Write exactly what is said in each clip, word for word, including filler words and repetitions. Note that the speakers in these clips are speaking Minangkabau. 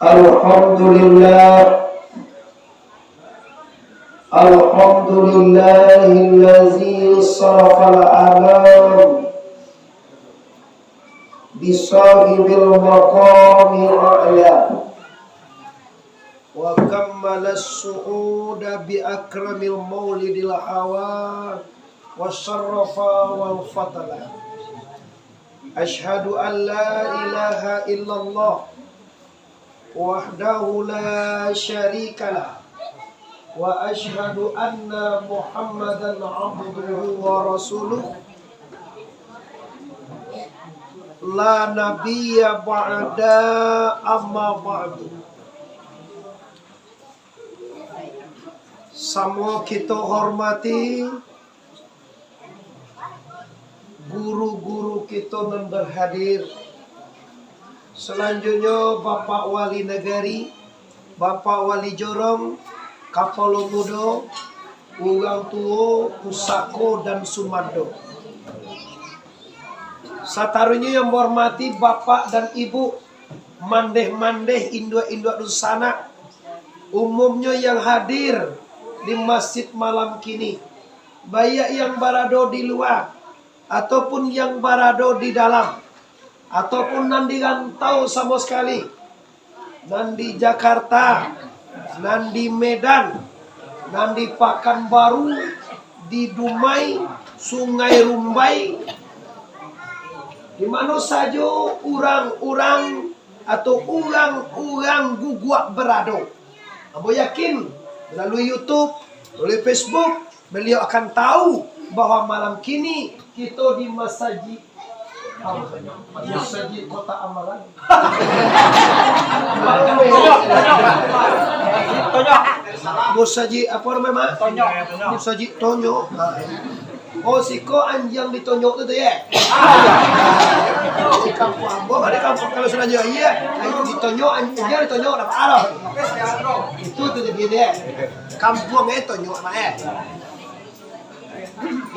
Alhamdulillah. Alhamdulillahilladzi sarafal anam bisahibil maqami a'la. Wa kammalas su'uda bi akramil maulidil hawa wa syarrafa wal fadla. Asyhadu an la ilaha illallah wahdahu la syarikalah, wa asyhadu anna Muhammadan abduhu wa rasuluh, la nabiyya ba'da, amma ba'du. Samo kito hormati guru-guru kito nan berhadir. Salanjutnyo, Bapak Wali Nagari, Bapak Wali Jorong, Kapalo Mudo, Urang Tuo, Pusako, dan Sumando. Sataruihnyo yang menghormati Bapak dan Ibu, mandeh-mandeh, induak-induak dunsanak, umumnyo yang hadir di masjid malam kini, baiak yang barado di lua, ataupun yang barado di dalam, ataupun nan di rantau samo sakali, nan di Jakarta, nan di Medan, nan di Pakanbaru, di Dumai, Sungai Rumbai, di mano sajo urang-urang atau urang-urang guguak barado. Ambo yakin, melalui YouTube, melalui Facebook, baliau akan tahu bahwa malam kini kito di masajik, Masajik Kota Amalan. Masajik apa namanya, Mak? Masajik Tonyo. Ha. Oh, siko anjiang ditonyok tu, tu, yo? Di kampuang ambo, di kampuang, kalau sudah jual, iyo. Anjiang ditonyok, anjiang ditonyok, dapat arah. Itu tu jadi dia. Kampuang, eh, Tonyok, Mak, eh.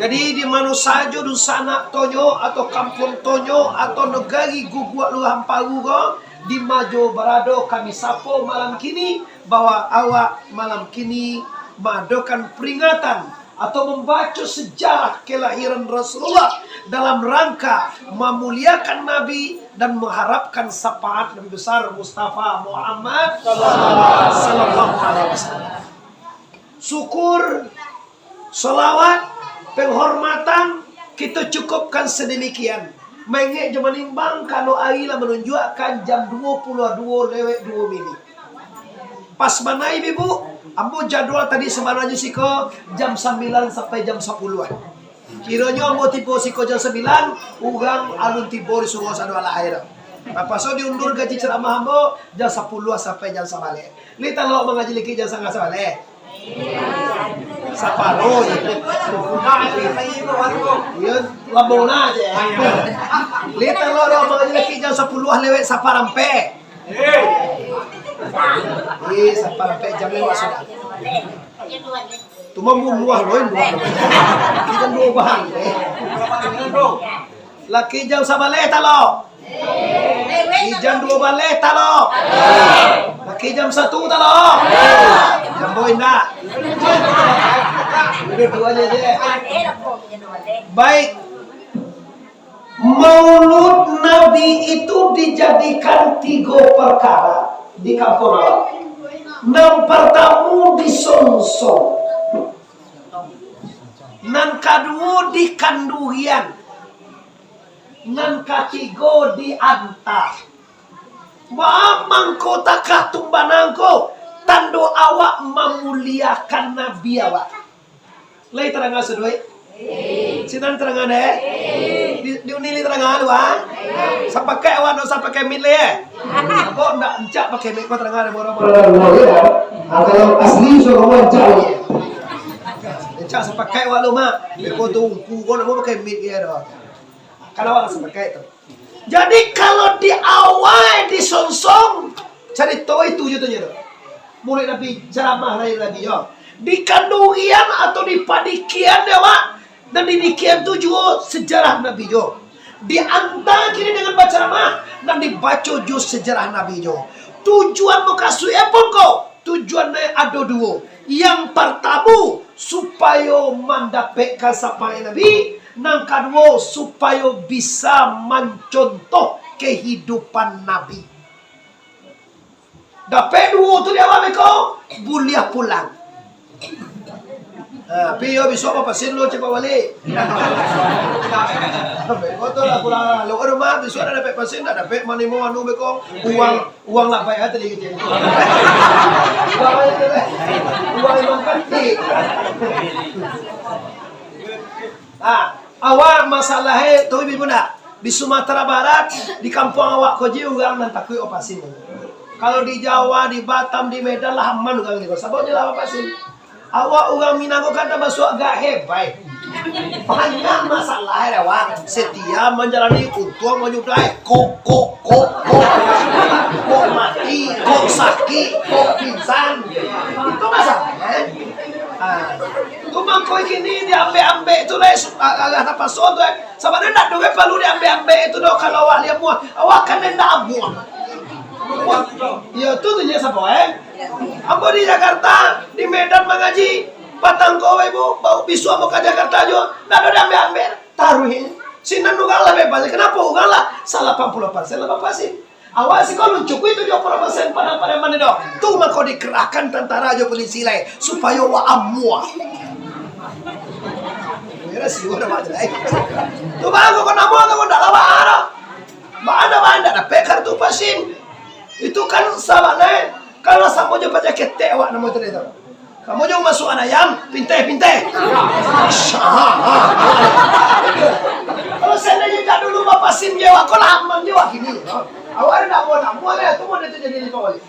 Jadi, di mano sajo dunsanak Tonyok, atau kampuang Tonyok, atau nagari guguak Lurah Amparu ko, di ma jo barado, kami sapo malam kini, bahwa awak malam kini maadokan peringatan atau mambaco sejarah kelahiran Rasulullah dalam rangka mamuliakan Nabi dan mengharapkan syafaat Nabi besar Mustafa Muhammad sallallahu alaihi wasallam. Syukur, salawat, penghormatan, kito cukupkan sadamikian. Maingek jo manimbang, karano ari lah manunjuakkan jam duo puluah duo lewat duo minit. Pas bana, Ibu, ambo jadwal tadi sabananyo siko jam sambilan sampai jam sapuluah. Kironyo ambo tibo siko jam sambilan, urang alun tibo di surau sado alah ai tu. Tapaso diundur gaji ceramah ambo jam sapuluah sampai jam sabaleh. Lai talok mangaji laki jam sangah sabaleh? Saparo je. Iyo, lamo na je. Lai talok mangaji laki jam sapuluah lewat saparampek? Eh, saparampek jam lewat sudah. Tu mambunuah lo, bunuah lo. Kita duo bahan, eh. Laki jam sabaleh talok. Laki jam duo baleh talok. Laki jam satu talok. Jam boy ndak. Dua-duanya je. Baik. Maulud Nabi itu dijadikan tigo perkara di kampuang awak. Nan partamo di Songsong. Nan kaduo di Kandurian. Nan katigo di Anta. Baa mangko takah tumbanang ko, tando awak mamuliakan Nabi awak. Lai tarang sadoe? Sinan tarang deh. Di, di Unili tarang lu, ah? Sapakaik awak ndak usah pakai mic lai, eh? Ambo ndak rancak pakai mic ko tarang deh, moro-moro. Kalau asli suara rancak. Rancak sapakaik awak lu, Mak. Beko tu ungku ko ndak mau pakai mic ye doh. Kan awak rasa pakai tu. Jadi, kalau di awal di Songsong, carito itu je tu je tu. Murid Nabi, ceramah dari Nabi, yo. Di Kandurian atau di Padikian, yo, Pak. Dan di Dikian tu juo sejarah Nabi, yo. Di Anta kini dengan baceramah, dan dibaco juo sejarah Nabi, yo. Tujuan mukasuik apo ko? Tujuan ado duo. Yang partamo, supayo mandapekkan sapaat Nabi. Nan kaduo, supayo bisa mancontoh kehidupan Nabi. Dapek duo tu di awak beko, buliah pulang. Ha, pi yo, bisuak bapasin lu, cepat balik. Beko tu lah pulang. Lo rumah, bisuak dah dapek pasin, dah dapek manimo anu beko, uang, uang lah bayar tadi gitu. Uang aja tu, eh. Uang imam kanti. Ah, awak masalah e tu, ibu nak, di Sumatera Barat, di kampuang awak ko je urang nan takuik opasin. Kalau di Jawa, di Batam, di Medan lah aman urang ni, sababnyo lah opasin. Awak urang Minang ko kan tamasuak agak hebat. Banyak masalah e awak. Setia manjalani, untuang manyudahi, kok, kok, kok, kok. Kok mati, kok sakik, kok pingsan. Itu masalah e. Ah. Tu mangko kini diambek-ambek tu lai, su-, a-, alah tapaso tu, eh. Sabananyo ndak doh, eh, paralu diambek-ambek tu doh, kalau awak lai amuah. Awak kan ndak amuah. Iyo, tu, tu je sabo, eh. Ambo di Jakarta, di Medan mangaji, patang ko, Ibu, bisuak ambo ka Jakarta juo. Ndak doh diambek-ambek. Taruih. Sinan urang lah bebas. Kanapo urang lah salapan puluah persen lah bapasin. Awak siko luncuik itu jo poromosen padang-padang mano doh. Tu mako dikerahkan tantara jo polisi lai, supayo awak amuah. Kira siwa dah macam lai. Tu baru kau namo tu kau ndak lawa doh. Baa ndak, baa ndak dapek kartu vaksin. Itu kan sabananyo kalau samo jo pajak ketek awak namo tadi tu. Kamu jo masuak ayam, pinteh-pinteh. Kalau seandainya jak dulu bapasin je, awak ko lah aman je, awak kini. Awak ndak amuah-amuah lah, tu mau dia tu jadi ni kau balik.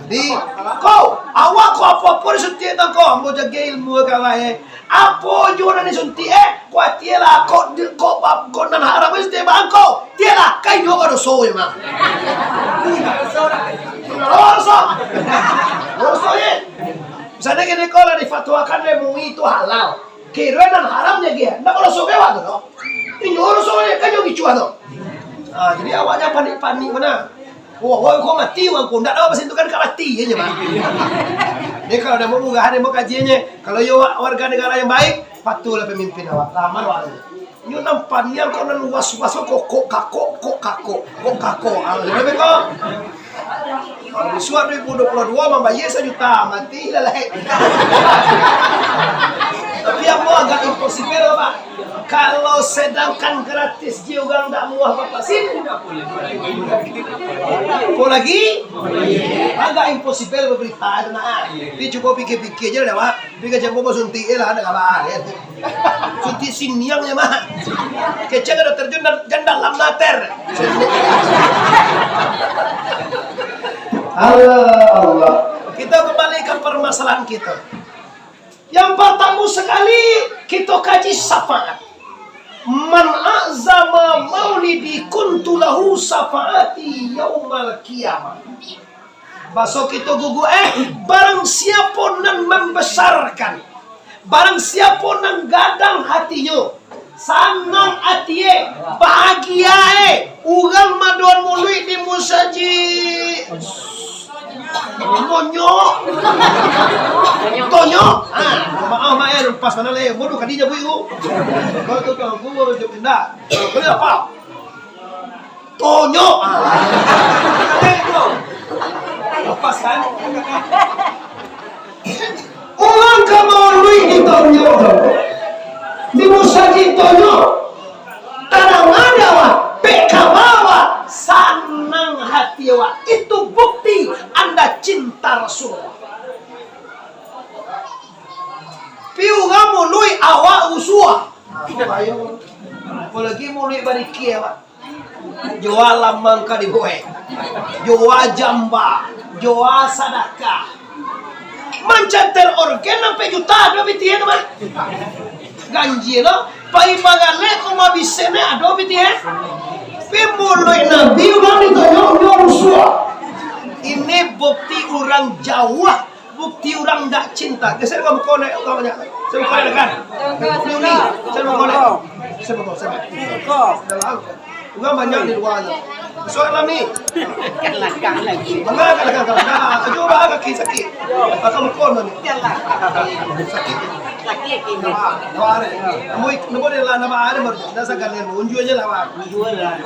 Jadi, kau, awak ko apo-apo disuntik tu kau, ambo jaga ilmu kau, eh. Apo juo nan disuntik, eh, kuatia lah, kok, kok, kok nan haram disuntik bangko, tialah, kayo ka doso je, mah. Doso. Doso je. Misalnyo kini ko lah difatwakan dek M U I tu halal. Kiro nan haram je, ndak kalau sobek awak tu, doh. Inyo urus sobek, kan inyo gicuah tu. Ah, jadi awaknyo panik-panik bana. Wah, wah, kau mati, wah, kau ndak tahu, pas itu kan ka mati je, Pak. Jadi kalau dah mau munggah, dah mau kaji je. Kalau yo warga negara yang baik, patuhlah pemimpin awak. Laman awak tu. Nyo nan paniang ko nan was-was ko kok kakok, kok kakok, kok kakok. Ah, jadi ko. Kalau bisuak dua ribu dua puluh dua mambayar sajuta, mati lah lai. Tapi ambo agak impossible, Pak. Kalau sedangkan gratis je urang ndak muah bapasin. Apo lagi? Agak impossible babarita tu nah. Tapi cubo pikir-pikir je lah, Pak. Tapi kecek ambo basuntik je lah, ndak kabar, kan. Suntik siniang je, mah. Kecek ado terjun dan, dan dalam nater. Allah, Allah. Kita kembali ke permasalahan kita. Yang pertama sekali, kita kaji syafaat. "Man a'zama maulidi kuntu lahu syafaati yaumal qiyamah." Baso kito gugu, eh, barang siapo nan mambesarkan, barang siapo nan gadang hatinyo, sanang atie, bahagiae, urang madoan muluik di musajik. Monyok. Tonyok. Ah, maaf, maaf, eh, lepas mana le? Bodoh kadi jabu itu. Kau tu, kau, gua, gua, gua, gua, gua, gua, gua, Tonyo. Ah. Lepas kan? Urang ka maului di Tonyo. Di musajik Tonyo. Tadanga awak, pek ka bawah, sanang hati awak. Itu bukti anda cinta Rasulullah. Pi urang muluik awak rusuah. Apalagi muluik bariki awak. Jua lamang ka dibuek. Jua jamba. Jua sadakah. Mancater orgen ampek juta ado pitih tu mah. Ganjia lo. Pai bagalek ko mabisen ado pitih. Pi muluik Nabi urang ditonyo nyo rusuah. Ini bukti urang jauah Bukti urang dak cinta. Geser ka muko naik, urang banyak. Saya muko naik kan? Ni, ni. Saya muko naik. Saya muko, saya muko. Dalam. Urang banyak di lua tu. Suara ni. Kalakang lagi. Manga kalakang, kalakang. Ajo bah kaki sakit. Akan muko ni. Kalakang. Sakit. Sakit kini. Nah, nah, nah. Namo, namo dia lah, nama ada baru. Dah sagan dia, unjua je lah, Wan. Unjua lah.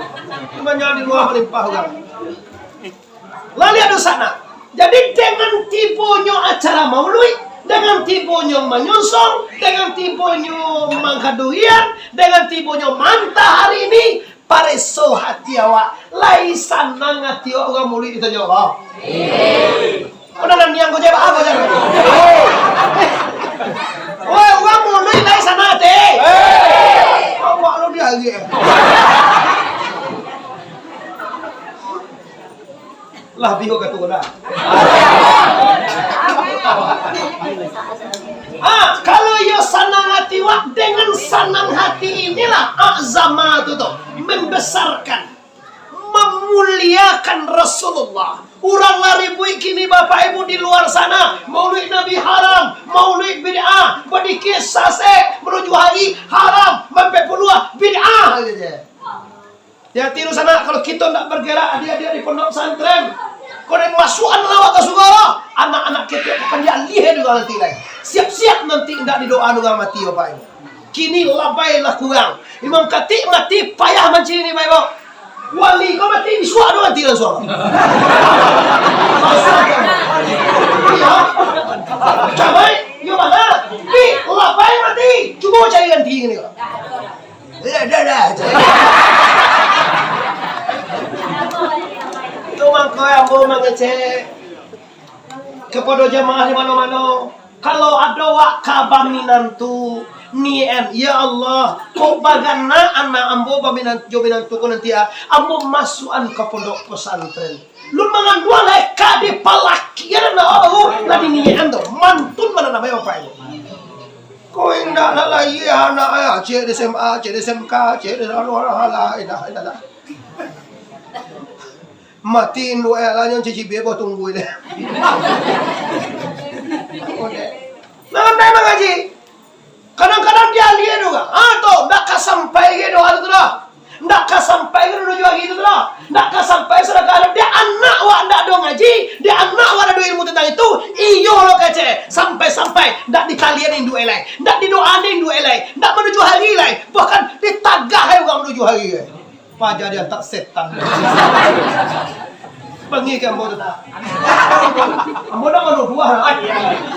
Cuma jangan di lua malimpah urang. Lah liek dosa nak. Jadi, dengan tibonyo acara mauluik, dengan tibonyo manyonsong, dengan tibonyo mangkaduian, dengan tibonyo mantah hari ini, pareso hati awak, lai sanang hati awak urang mauluik ditanyo Allah. Amin. Udah naniang ko je, bah, ko je. Woi, urang mauluik lai sanang hati. Awak lo diagiah. Lah, bihun ka turun lah. Ah, kalau iyo sanang hati wak, dengan sanang hati inilah azama tu, tu membesarkan, memuliakan Rasulullah. Urang lah ribuik kini, Bapak Ibu, di luar sana, mauluik Nabi haram, mauluik bid'ah, badikir sasek, manuju hari haram, mampek puluah bid'ah, gitu je. Hati-hati tu sanak, kalau kito ndak bergerak, adiak-adiak di pondok pesantren, kok den masuakan awak ka surau, anak-anak kito akan dialiah dek urang nanti lai. Siap-siap nanti ndak didoaan urang mati, Bapak Ibu. Kini labai lah kurang. Imam Katik mati, payah mancari ni, Bapak Ibu. Wali ko mati, disuak tu mati langsuang. Iyo. Damai, iyo bana. Tapi labai mati, cubo cari ganti kini. Dah, dah, dah. Tu mangko ambo mangecek kapado jamaah di mano-mano. Kalau ado wak ka baminantu, niaik, "Ya Allah, kok bagana anak ambo baminan-, jo minantu ko nanti, ah, ambo masuakan ka pondok pesantren." Lun manganduang lai ka dipalakian anak baru, lah diniakan tu. Mantun bana namo Bapak Ibu. Ko indak nak lahia anak, ah, ciek di S M A, ciek di S M K, ciek di anu, alah, alah, alah, alah. Mati induak e lah, nyo cicibia boh tunggu deh. Nah, pandai mangaji. Kadang-kadang dialiah tu kan. Ah, tu, ndak ka sampai ge doa tu tu dah. Ndak ka sampai ge manuju hari tu tu dah. Ndak ka sampai sadakah tu. Dek anak wak ndak ado ngaji, dek anak wak ndak ado ilmu tentang itu, iyo lo kecek. Sampai-sampai ndak ditalian induak e lai. Ndak didoaan induak e lai. Ndak manuju hari lai. Bahkan ditagah ai urang manuju hari lai. Paja diantak setan. Bangih ka ambo tu, nah. Ambo ndak manuduah, nah.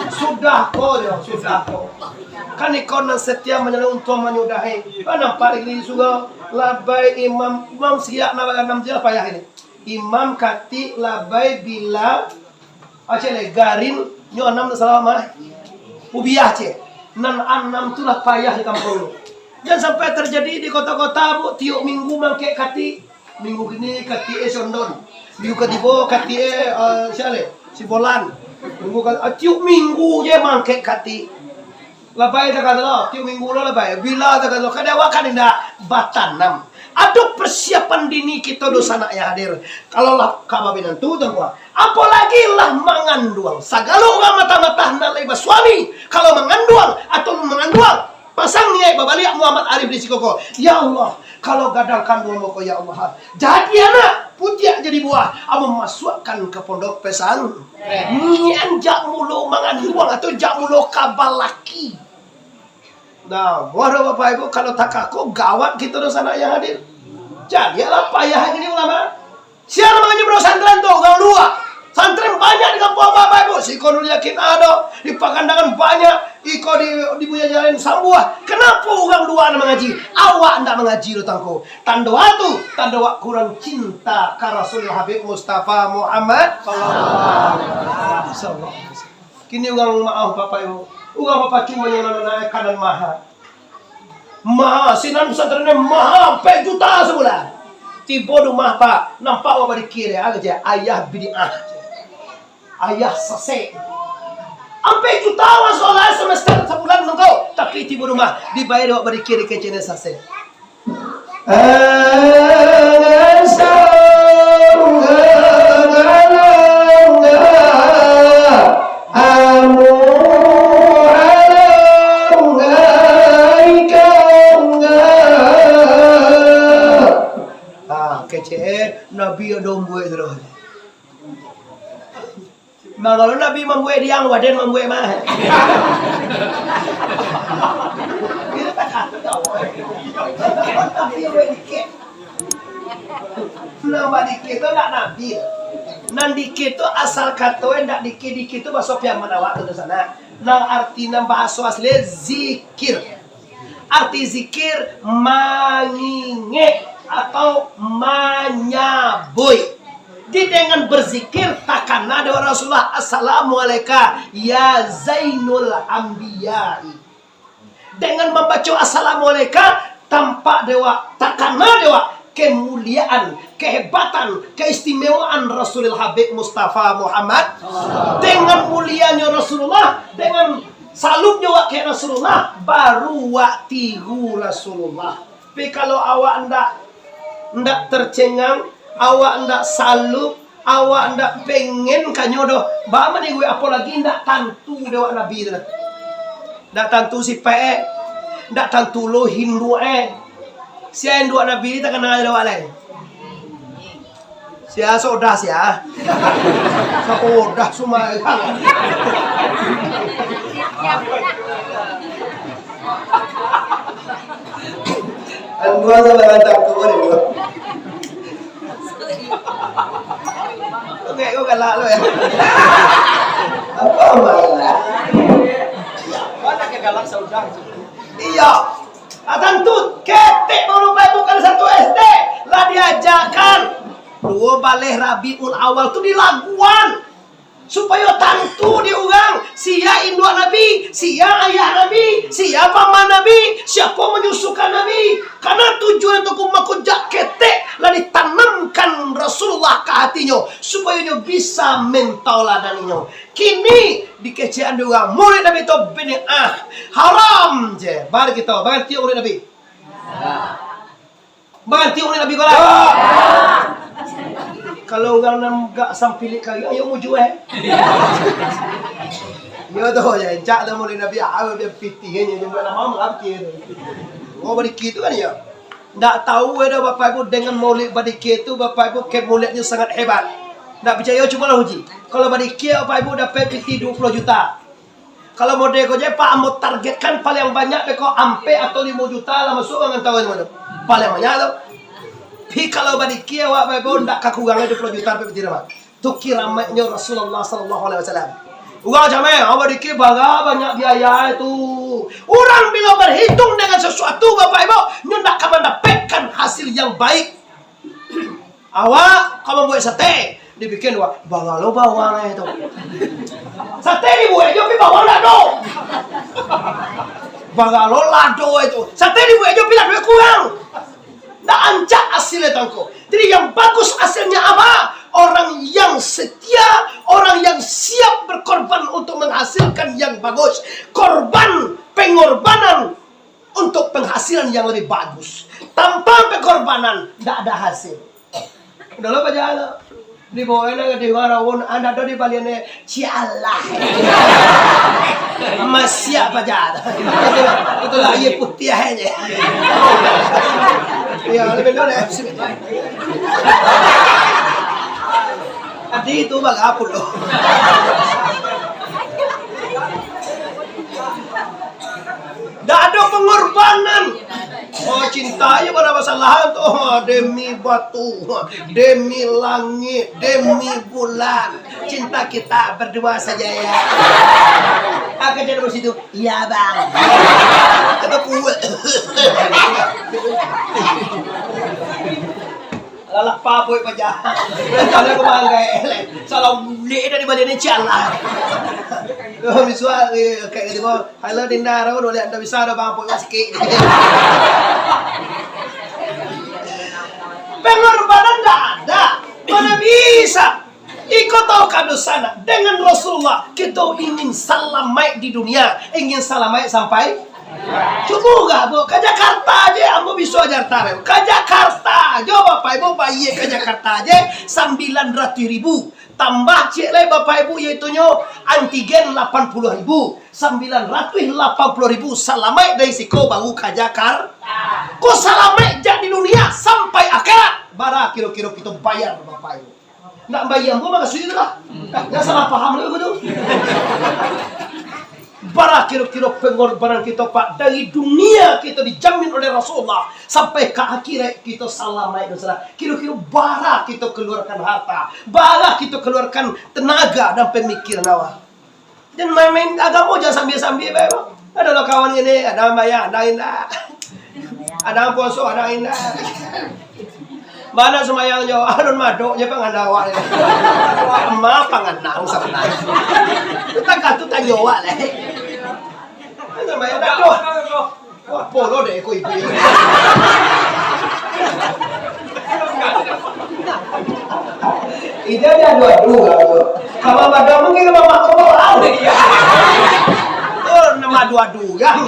Sudah ko jo, sudah ko. Kan iko nan setia manyalin untuang manyudahi. Kan nampak lagi di surau. Labai imam, imam siak nak baganam je lah payah ini. Imam katik labai bila Aceh le, garin, nyo anam tu salah mah. Ubiah, ceh. Nan anam tu lah payah di kampuang tu. Jan sampai tarjadi di kota-kota, Bu, tiok minggu mangkek katik. Minggu kini katik e si Ondon. Minggu katigo katik e, eh, sia le? Si Bolan. Minggu ka-, ah, tiok minggu je mangkek katik. Labai takah tu lo, tiok minggu lo labai. Bila takah tu lo, kadang awak kan indak batanam. Ado persiapan dini kito dunsanak yang hadir. Kalau lah ka babinantu, tuan-tuan. Apolagi lah manganduang. Sagalo urang matah-matah nan lai basuami. Kalau manganduang atau manganduang, pasang niaik babaliak Muhammad Arif di siko ko. Ya Allah, kalau gadang kanduang ambo ko, ya Allah, jadi anak, putiak jadi buah, ambo masuakkan ka pondok pesan. Niaik jak mulo manganduang atau jak mulo ka balaki. Nah, muaro Bapak Ibu, kalau takah ko gawat kito dunsanak yang hadir. Jadi lah payah gini ulama. Sia nan mangaji pondok santren tu, urang lua. Santren banyak di kampuang Bapak Ibu. Siko Nurul Yakin ado, di Pakandangan banyak, iko di, di Buya Jalin sambuah. Kenapa urang lua nan mangaji? Awak ndak mangaji lo tangko. Tando a tu, tando awak kurang cinta ka Rasul Habib Mustafa Muhammad sallallahu alaihi wasallam. Kini urang maaf Bapak Ibu. Urang bapacu manyanan anak kanan maha. Maha, sinan pesantren maha, ampek juta sabulan. Tibo di rumah, Pak, nampak awak badikir, ah, kecek, ayah bid'ah. Ayah sasek. Ampek juta awak sakolah semester sabulan nunggu, tapi tibo di rumah, dibayar awak badikir, keceknyo sasek. Angan saung, angan alangga, Ha, kecek, eh, Nabi ado mambuek tu doh. Mangalo Nabi mambuek diang, waden mambuek mah. Nan badikir tu ndak Nabi. Nan dikir tu asal kato, eh, ndak dikir, dikir tu bahaso Piaman awak tu, tu sanak. Nan arti nan bahaso asli zikir. Arti zikir mangingek atau manyabuik. Di dengan berzikir takana dek Rasulullah, "Assalamualaika ya Zainul Anbiya." Dengan mambaco "Assalamualaika", tampak dek awak, takana dek awak kemuliaan, kehebatan, keistimewaan Rasulul Habib Mustafa Muhammad. Dengan mulianyo Rasulullah, dengan saluknyo awak ka Rasulullah, baru awak tiru Rasulullah. Tapi kalau awak ndak, ndak tercengang, awak ndak saluk, awak ndak pengen kanyo doh, baa maniru, apolai ndak tantu dek awak Nabi tu lah. Ndak tantu sipaik, eh. Ndak tantu lo induak, eh. Sia induak Nabi ni takana dek awak lai. Sia sodah sia. Sodah sumarang. Anu asa barang takut ni, bro. Oke, kau galak lo ya. Apa malah? Mana ke galak saudara? Iya. Atan tu ketek baru baik bukan satu S D. Lah diajakan. Duo baleh Rabiul Awal tu dilaguan. Supayo tantu di urang, sia induak Nabi, sia ayah Nabi, sia paman Nabi, siapo manyusukan Nabi. Karano tujuan tu mako jak ketek lah ditanamkan Rasulullah ka hatinyo, supayo nyo bisa mentauladaninyo. Kini dikecekan di urang, Maulid Nabi tu bid'ah, haram je. Bari kito, baganti Maulid Nabi. Baganti Maulid Nabi ko lah. Kalau urang nan gak sampilik kari, ayo mujua, eh. Yo tu, ya, cak tu Maulid Nabi, ah, biar pitih kan, ya, jangan lama-lama lah pitih tu. Oh, badikir tu kan, ya. Ndak tahu, eh, dah, Bapak Ibu, dengan maulid badikir tu, Bapak Ibu, ke maulidnya sangat hebat. Ndak picayo, cubolah uji. Kalau badikir, Bapak Ibu, dapat pitih dua puluh juta. Kalau model ko je, Pak, ambo targetkan paling banyak beko ampek atau limo juta lah masuak urang antaro tu. Paling banyak tu. Tapi kalau badikir awak, Bapak Ibu, ndak kakurangan dua puluh juta, Pak, pitih mah. Tu kiramaiknyo Rasulullah sallallahu alaihi wasallam. Urang macam, eh, awak badikir bara banyak biaya tu. Urang bila berhitung dengan sesuatu, Bapak Ibu, nyo ndak ka mandapekkan hasil yang baik. Awak ka mambuek sate, dibikin wak, bara lo bawang eh tu. Sate dibuek jo, tapi bawang ndak ado. Bara lo lado eh tu. Sate dibuek jo, tapi lado kurang. Ndak rancak hasilnyo tu ko. Jadi yang bagus hasilnya apa? Orang yang setia, orang yang siap berkorban untuk menghasilkan yang bagus. Korban, pengorbanan untuk penghasilan yang lebih bagus. Tanpa pengorbanan, ndak ada hasil. Udah lo paja lo. Di bawah ni, di bawah rawon, anda tu di balian ni, cialah. Masiak paja tu. Itulah air putih aja. Ya, lebih dulu deh. Tadi itu bagapul lo. Ndak ado pangorbanan. Oh, cinta aja pada masalah tu. Oh, demi batu, demi langit, demi bulan. Cinta kita berdua saja ya. Aku jadi di situ. Iya, Bang. Kata kuat. Alah, papuik paja. Kalau aku banggai. Salah ulek dari balian ni, cialah. Oh, misuak, eh, kayak gitu, Bang. Halo, Dinda, rawon, boleh anda bisa ada, Bang, papuik sikit. Pengorbanan ndak ada. Mana bisa? Iko tahu kado sana. Dengan Rasulullah, kita ingin salamaik di dunia, ingin salamaik sampai Cubo gak, Bu, ka Jakarta je, ambo biso Jakarta, Bu. Ka Jakarta je, Bapak Ibu, bayia ka Jakarta je, sambilan ratuih ribu. Tambah ciek lai, Bapak Ibu, yaitunyo antigen lapan puluah ribu. Sambilan ratuih lapan puluah ribu, salamaik dari siko baru ka Jakarta. Ko salamaik jak di dunia sampai akhirat. Bara kiro-kiro kito bayar, Bapak Ibu? Ndak bayar pun makasuik tu lah. Nah, ndak salah paham lah tu. Bara kiro-kiro pengorbanan kito, Pak, dari dunia kito dijamin oleh Rasulullah sampai ka akhirat kito salamaik dan salah. Kiro-kiro bara kito kaluarkan harta, bara kito kaluarkan tenaga dan pamikiran awak. Jan main-main agamo, jan sambia-sambia bae, Bang. Ado lo kawan kini, ado nan bayar, ado nan indak. Ado nan puaso, ado nan indak. Bana sumbayang jo, alun madok je pangana awak ni. Ama panganang sabananyo. Takah tu tanyo awak lai. Ado nan bayar, dak doh. Wah, polo deh ko ibu ini. Ida dia adu-adu lah tu. Kalau pada mungkin bapak kau bawa. Oh, nama adu-adu kan.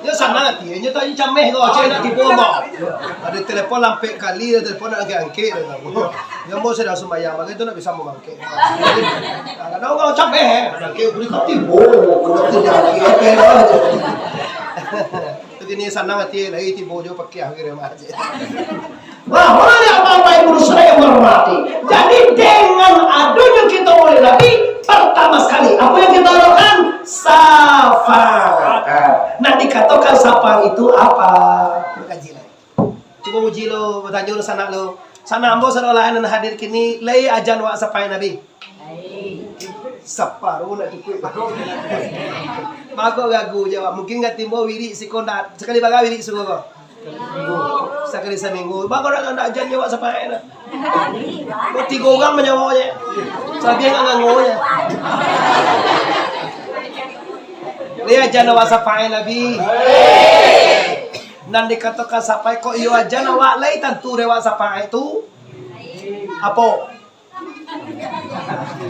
Dia sanang ati, dia tadi cameh kau, cek nak tipu kau. Ada telepon lampek kali, ada telepon nak angkek-angkek. Dia mau sedang sembahyang, bagi tu nak bisa memang. Kadang urang cameh, eh. Ado kek buli katibo, kena tinggal di hotel aja. Jadi ni sanang ati, lai tibo jo pakiah kiro mah. Nah, oleh Bapak Ibu saya hormati. Jadi dengan adanya kita oleh Nabi, pertama sekali, apa yang kita harapkan? Syafaat. Nah, dikatakan syafaat itu apa? Kaji lai. Cubo uji lo, batanyo lo sanak lo. Sanak ambo sadoalahan nan hadir kini, lai ajan wak syafaat Nabi? Lai. Saparuah nak cukuik. Bago gagu je wak. Mungkin ka timbua wirik siko ndak, sakali bara wirik subuh ko? Sakali saminggu. Bago ndak, ndak ajan je wak syafaat nah. Lai, lai. Oh, tigo urang manyawo je. Salabiah ndak nganggo je. Lai ajan wak syafaat Nabi? Nan dikatokan syafaat ko iyo aja, awak lai tantu dek awak syafaat tu? Apo?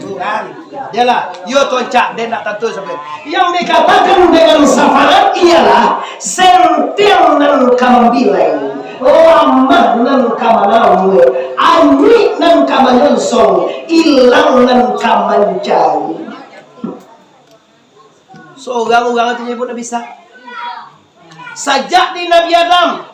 Tu kan. Iyolah, iyo tu ancak, dek ndak tantu sampai. Yang dikatakan dengan syafaat ialah sentiang nan ka mambilai, lamah nan ka manambuah, anyuik nan ka manyonsong, ilang nan ka mancari. Surang urang tu nyebut ndak bisa. Sajak di Nabi Adam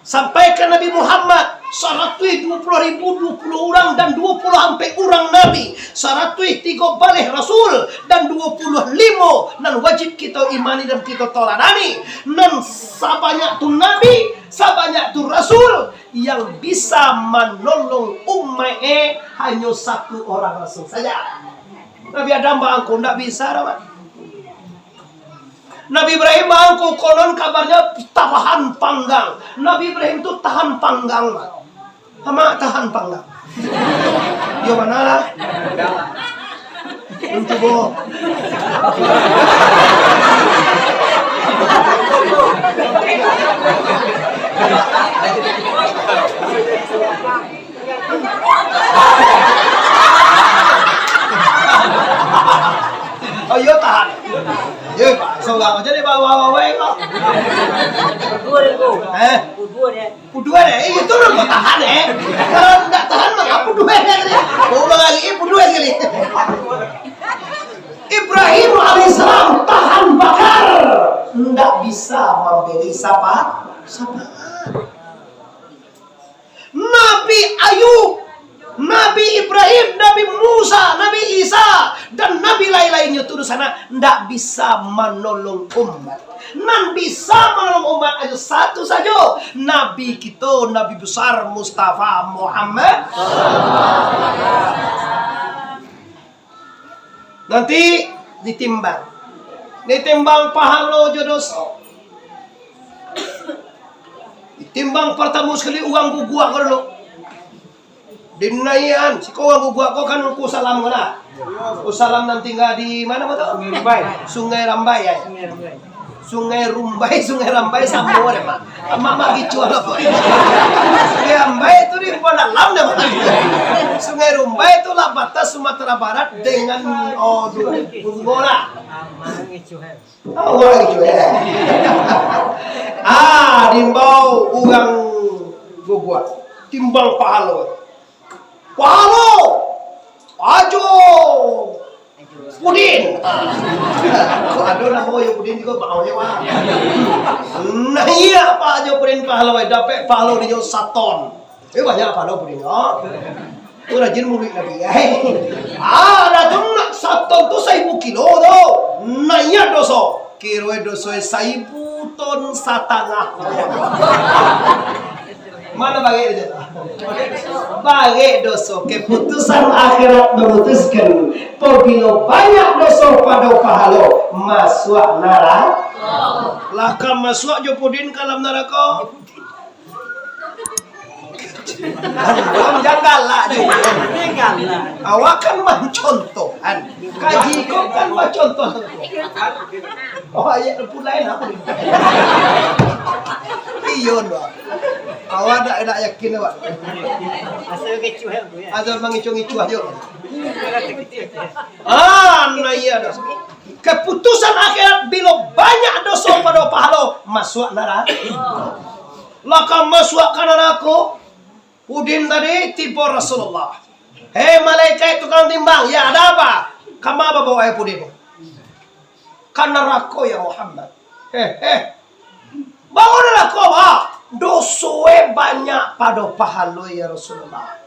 sampai ka Nabi Muhammad, saratuih duo puluah ribu, duo puluah urang dan duo puluah ampek urang nabi, saratuih tigo baleh rasul, dan duo puluah limo nan wajib kito imani dan kito taladani. Nan sabanyak tu nabi, sabanyak tu rasul, yang bisa manolong umaik e hanyo satu urang rasul saja. Nabi Adam baangko ndak bisa doh, Mak. Nabi Ibrahim baangko konon kabarnyo tahan panggang. Nabi Ibrahim tu tahan panggang, Mak. Amak tahan panggang. Yo mano lah. Cubo. Oh, iyo, tahan. Iyo, Pak. Surang aja deh, bawa-bawa ko. Kuduah deh, ko. Eh? Kuduah deh. Kuduah deh. Eh, itu lo tahan, eh. Kalau ndak tahan, mah kuduah deh. Oh, urang lagi, eh, kuduah sekali. Ibrahim alaihissalam tahan bakar. Ndak bisa mambari sapa-, sapa. Nabi Ayub, Nabi Ibrahim, Nabi Musa, Nabi Isa, dan nabi lain-lainnyo tu di sana ndak bisa manolong umat. Nan bisa manolong umat hanyo satu sajo, Nabi kito, Nabi Besar Mustafa Muhammad. Nanti ditimbang. Ditimbang pahalo jo doso. Ditimbang partamo sakali urang guguak ko dulu. Dinaiakan, siko urang guguak ko kan Ungku Salam ko lah. Ungku Salam nan tingga di mano ko tu? Sungai Rambai. Sungai Rambai, ya. Sungai Rambai. Sungai Rumbai, Sungai Rambai, samo deh, Mak. Amak, Mak, kicuah lah, Pak. Sungai Rambai tu di Rumbai Dalam dah, Mak. Sungai Rumbai tu lah batas Sumatera Barat dengan, oh, Bungo lah. Awak kicuah, ya. Ah, diimbau urang guguak. Timbang pahalo. Pahalo! Ajo! Pudin. Kok ado namo yo Pudin juo, bang, yo, bang. Nah, iyo, Pak Haji Pudin pahalo, dapek pahalo dinyo saton. Eh, banyak pahalo Pudin, yo. Tu rajin muluik Nabi, eh. Ah, dah tu nak saton tu saibu kilo tu. Naiak doso. Kiro doso saibu ton satangah. Mano bagek doso? Bagek doso. Keputusan akhirat memutuskan, pabilo banyak doso pado pahalo, masuak narako. Lah ka masuak jo Pudin ka dalam narako? Jan galak jo. Awak kan mancontohan. Kaji ko kan bacontoh. Oh, ayat pulai lah. Iyo, ndo. Awak dak, dak yakin awak. Asal kecuah, ya. Asal mangicuah-ngicuah jo. Ah, nah iyo dah. Keputusan akhirat, bilo banyak doso pado pahalo, masuak narako. Lah ka masuak ka narako, Pudin tadi tibo Rasulullah. "Hei malaikat tukang timbang, ya ada apa? Kama babaok Pudin?" "Ka narako, ya Muhammad." "Heh, heh. Baa narako, ba? Doso e banyak pado pahalo, ya Rasulullah."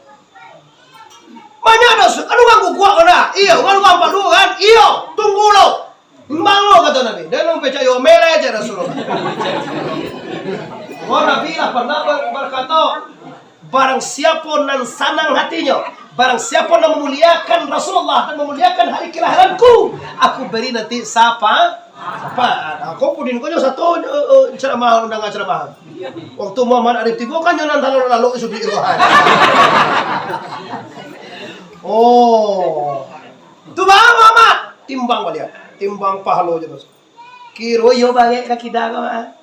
"Banyak doso, kan urang guguak ko dah?" "Iyo, kan urang palu kan?" "Iyo, tunggu lo." Timbang lo, kato Nabi. Dak nang picayo, meleh je Rasulullah. Oh, Nabi lah pernah ber-, berkata, barang siapo nan sanang hatinyo, barang siapo nan mamuliakan Rasulullah dan mamuliakan hari kelahiranku, aku beri nanti sapa-, syafaat. Ah, ko Pudin ko jo sato, eh, eh, ceramah, undang ceramah. Waktu Muhammad Arif tibo kan nyo nan talok-lalok sudah itu. Oh. Tu baa, Mak? Timbang baliak. Timbang pahalo jo doso. Kiro iyo bagek ka kida ko, Mak.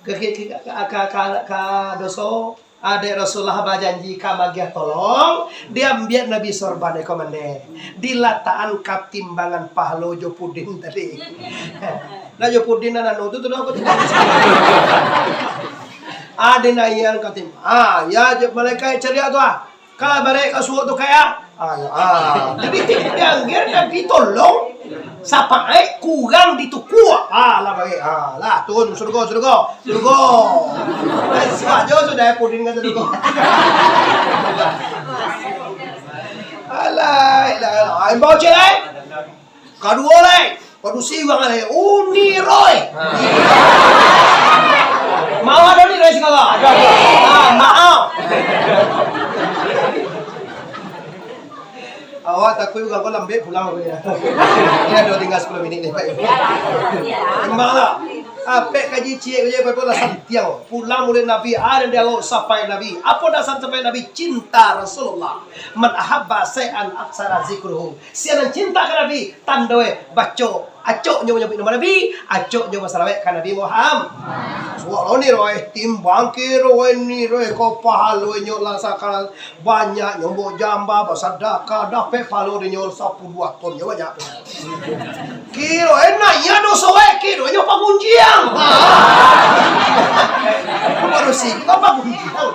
Ka, ka, ka doso. Dek Rasulullah bajanji ka magiah tolong, diambiak Nabi sorban e ko mande. Dilatakan ka timbangan pahalo jo Pudin tadi. Nah, jo Pudin nan anu tu, tu dah aku timbang. Ado naiak ka timbang. Ah, ya, jo malaikat caliak tu, ah. Kalau barek ka suok tu kaya. Ah, ya, ah. Jadi, diangger Nabi tolong, sapaik kurang ditukua. Ah, lah barek. Ah, lah, turun surga, surga, surga. Eh, siap jo sudah Pudin ka surga. Alah, alah, alah. Imbau cek, eh? Kaduo lai, padusi urang lai, Uni Roy. Mau ado Uni Roy sagalo? Ah, maaf. Awak takuik urang ko lambek pulang ko ya. Ini ado tingga sapuluah minik ni, Pak. Timbang lah. Apek kaji ciek ko je, Pak, lah santiang. Pulang mulai Nabi, ado di awak sapai Nabi. Apo dasar sapai Nabi? Cinta Rasulullah. "Man ahabba syai'an aktsara dzikruhu." Sia nan cinta ka Nabi, tando e baco, acok nyo manyabuik namo Nabi, acok nyo basalawek ka Nabi Muhammad. Suaro ni roh, timbang kiro ni roh, ko pahalo nyo lah sakali banyak nyo, mbok jamba, basadakah, dapek pahalo dinyo sapuluah ton nyo banyak. Kiro e naiak doso e, kiro nyo pagunjiang. Barusi ko pagunjiang.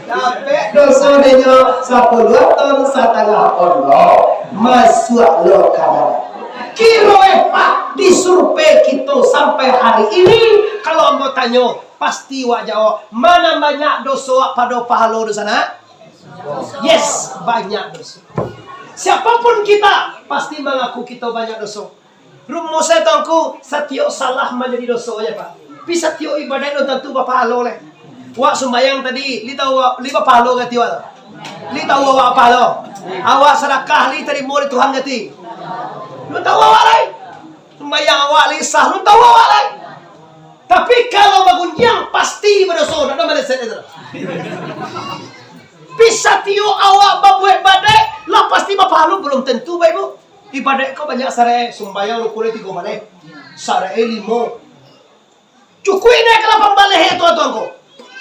Dapek doso dinyo sapuluah ton satangah ondo, masuak lo ka dalam. Kiro e, Pak, disurvei kito sampai hari ini, kalau ambo tanyo, pasti wak jawab, ma nan banyak doso wak pado pahalo doso nak? Yes, banyak doso. Siapapun kita, pasti mangaku kito banyak doso. Rumus e tu, Angku, satiok salah manjadi doso je, Pak. Tapi satiok ibadaik alun tantu bapahalo lai. Wak sumbayang tadi, lai tau wak, lai bapahalo ka ati wak tu? Lai tau awak bapahalo? Awak sadakah, lai tarimo dek Tuhan ka ati? Alun tau awak lai. Sumbayang awak lai sah, alun tau awak lai. Tapi kalau bagunjiang, pasti badoso, ndak ado maleset itu. Tapi satiok awak babuek badaik, lah pasti bapahalo, balum tantu, Bapak Ibu. Ibadaik ko banyak sarai, sumbayang lukun tigo baleh, sarai limo. Cukuik naiak ka lapan baleh, eh, tuan-tuan ko.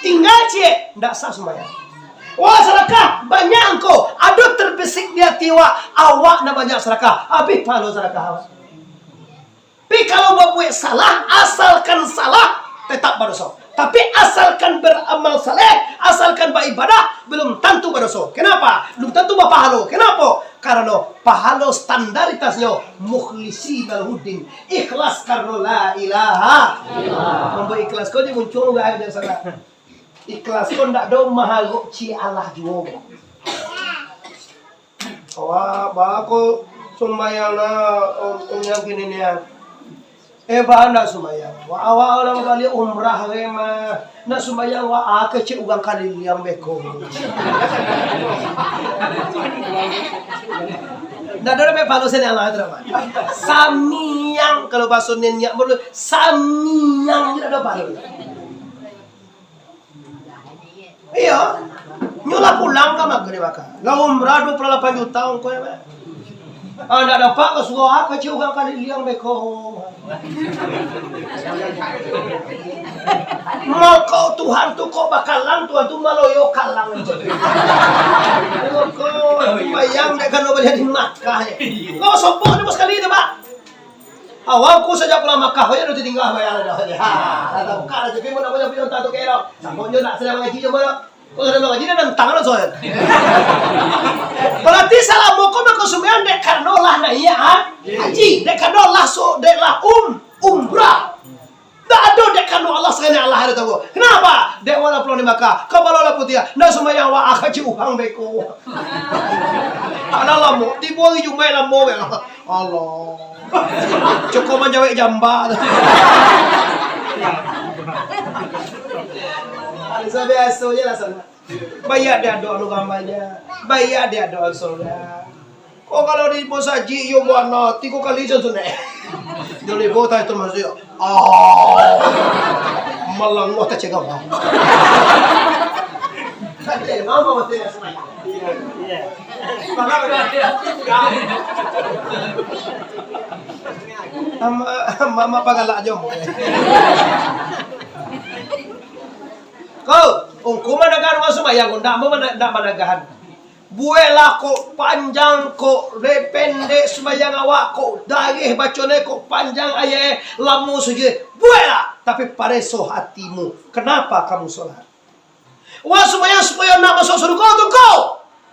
Tingga ciek, ndak sah sumbayang. Wah, sadakah, banyak angko, ado tabisik di ati awak, awak nan banyak sadakah, abih pahalo sadakah awak. Tapi kalau babuek salah, asalkan salah, tetap badoso. Tapi asalkan baramal saleh, asalkan baibadah, balum tantu badoso. Kenapa? Balum tantu bapahalo. Kenapo? Karano pahalo Standaritasnyo, mukhlisina lahuddin, ikhlas karano la ilaha illallah. Mambuek ikhlas ko di muncuang uga ado salah. Ikhlas ko ndak do maharok ciek alah juo. Wah, bako sumbayang lah, om, om, yang kini ni, ah. Eh, bah, ndak sumbayang. Wah, awak urang baliak umrah, eh, mah. Ndak sumbayang, wah, ah, kecek urang kaliliang beko. Ndak ado dapek palo sini Allah tu, mah. Samiang, kalau bahaso niniak baru, samiang ndak ado palo. Iyo. Nyo lah pulang ka Makkah di Makkah. Lah umrah dua puluh lapan juta ongkos, yo, Mak. Ah, ndak dapek ka surau, ah, kecek urang kaliliang beko. Mako Tuhan tu kok bakalang, Tuhan tu maloyo kalang. Mako, bayang dek kano baliak di Makkah, eh. Kau sombong ni sekali tu, Pak. Awak ku sajak pulang Makkah, kau nyo dah tingga bayar dah. Ha, dah buka dah, tapi mun nak punyo, punyo unta tu kiro. Samo nyo nak sadang mangaji jo mano. Kau sadang mangaji, dah nantang lah soalnyo. Berarti salamo ko mako sumbayang dek karano lah naiak, ha? Haji. Dek karano lah so, dek lah um, umrah. Ndak ado dek karano Allah, sakali Allah ado tahu. Kenapa? Dek wala pulang di Makkah, kapalo lah putiah, ndak sumbayang, wah, kaji uhang beko. Alah lamo, tibo hari Jumaik lamo, ya Allah. Cukup manjawek jamba. Biaso-biaso je lah sana. Baiak di adok anu gambarnya. Baiak di adok surga. Kok kalau di bos haji, iyo buana, tigo kali je sudah. Jadi kota itu masuk, ah, malang wah tak cegah. Kacau, mama mesti nak semai. Iya, iya. Mama, mama pagalak aja, Mbok. Ko, ungku managahan urang sumbayang, ko, ndak mau mana-, ndak managahan. Bueklah kok panjang, kok le-, pendek sumbayang awak, kok dareh baconyo, kok panjang ayat, lamo sujud. Bueklah, tapi pareso hatimu. Kenapa kamu sholat? Wak sumbayang supayo nak masuk surga tu ko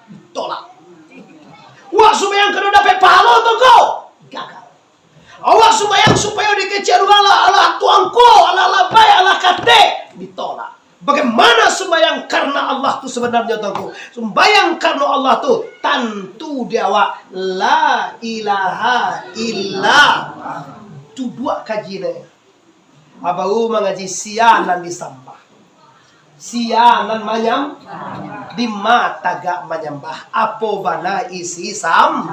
ditolak. Wak sumbayang kena dapek pahalo tu ko gagal. Awak sumbayang supayo dikecek urang lah, alah tuangko, alah labai, alah katek, ditolak. Bagaimana sumbayang karena Allah tu sebenarnya, tuangko? Sumbayang karena Allah tu tantu di awak la ilaha illa. Duduak kaji deh. Abaru mangaji sia nan disambah. Sia nan manyam-, dima tagak manyambah. Apo bana isi sam-,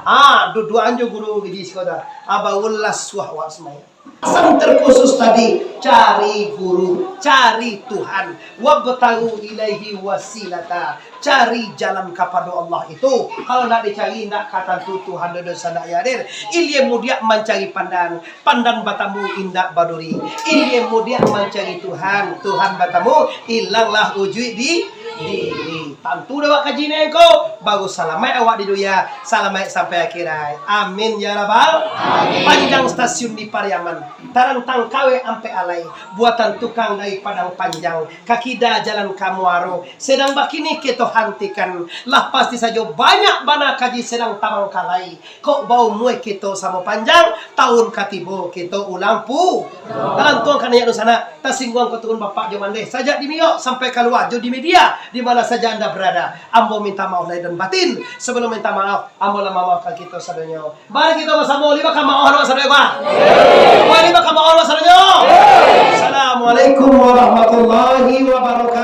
ah, duduakan jo guru ngaji siko dah. Abaru lah suah awak sumbayang. Pesan terkhusus tadi, cari guru, cari Tuhan. Wabtagu ilaihi wasilata. Cari jalan kapado Allah itu. Kalau ndak dicari, ndak ka tantu Tuhan dodo sanak ya hadir. Ilia mudiak mancari pandan, pandan batamu indak baduri. Ilia mudiak mancari Tuhan, Tuhan batamu, ilanglah ujuik di diri. Tantu dek awak kaji ni ko, baru salamaik awak di dunia, salamaik sampai akhirat. Amin ya rabbal. Amin. Panjang stasiun di Pariaman, tarantang kawek ampek alai, buatan tukang dari Padang Panjang, ka kida jalan ka Muaro, sedang bakini kito hantikan, lah pasti sajo banyak bana kaji sedang tabangkalai. Kok baumua kito samo panjang, tahun ka tibo kito ulang pu-, talantuang ka naiak dunsanak, tasingguang ka turun bapak jo mandeh, sajak di miyok sampai kalua jo di media, di mana saja anda berada. Ambo minta maaf lahir dan batin. Sebelum minta maaf, ambo lah mamaafkan kito sadonyo. Mari kito basamo, lima ka maaf, lima sadonyo, bah. Mari lima ka maaf, lima sadonyo. Assalamualaikum warahmatullahi wabarakatuh.